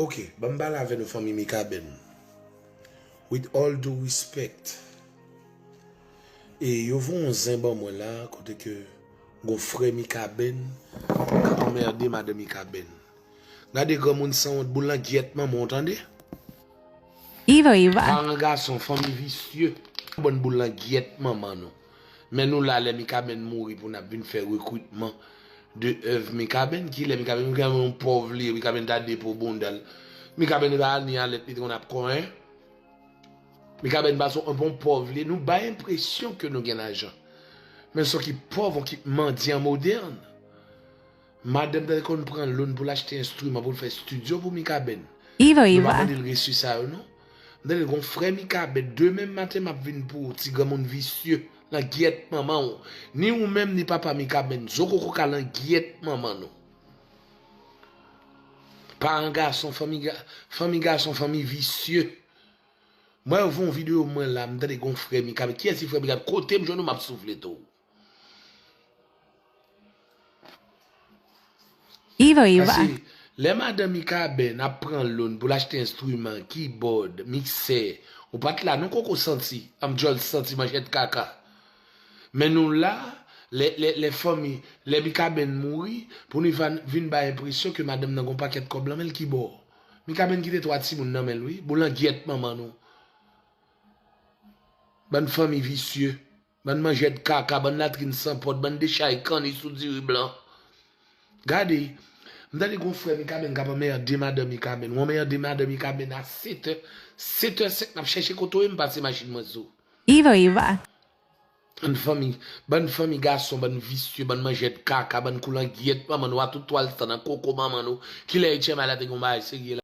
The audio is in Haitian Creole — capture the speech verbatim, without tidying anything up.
Ok, ban m pale avè nou fanmi Mikaben. With all due respect. E yo voye yon zen ban mwen la, kote ke gon frè Mikaben k ap anmède madan Mikaben. Gade granmoun sanwont, boul nan gyèt manman w, tande? Iva, Iva. Paran gason, fanmi visye. Bann boul nan gyèt manman nou. Men nou la, lè Mikaben mouri pou n ap vin fè rekritman de èv Mikaben. Kilè Mikaben, Mikaben yon pòv li ye, Mikaben ta depo bounda l. Mikaben pa ni alèt li te konn ap konyen. Mikaben pa se yon bon pòv li ye. Nou bay enpresyon ke nou gen lajan. Men se yon ki pòv, yon ki mandyan modèn. Madanm ta te konn pran loan pou l achte enstriman pou l fè estidyo pou Mikaben. Iva, nou pa Iva. Mande l resi sa yo, non. M tande l gon frè Mikaben, demen maten m ap vin pou ou, ti granmoun visye, nan gyèt manman w. Ni ou menm, ni papa Mikaben, zo koko ka nan gyèt manman nou. Paran gason, fanmi ga-, fanmi gason, fanmi visye. Mwen, yo fè yon videyo mwen la, m tande gon frè Mikaben. Kiyès ki frè Mikaben? Kote m jwenn ou, m ap soufle tou. Iva, Iva. Paske lè madan Mikaben ap pran loan pou l achte enstriman, kibòd, miksè, ou pa t la non koko santi, anm djòl santi manchèt kaka. Men nou la, lè, lè, lè fanmi, lè Mikaben mouri, pou nou va vin bay enpresyon ke madanm nan gon pakèt kòb nan men l, kibò? Mikaben kite twa timoun nan men l, wi. Boul nan gyèt manman nou. Bann fanmi visye. Bann manjèd kaka, bann latrin san pòt, bann dechay kanni sou diri blan. Gade, m tande gon frè Mikaben k ap anmède madanm Mikaben. Ou anmède madanm Mikaben a sèt è, sèt è senk n ap chèche kote w ye, m pase machin mwen sou. Iva, Iva. Bann fanmi, bann fanmi gason, bann visye, bann manjèd kaka, bann koulangyèt manman nou, a tout twal san nan koko manman nou. Kilè H M I la te gen yon bagay serye la?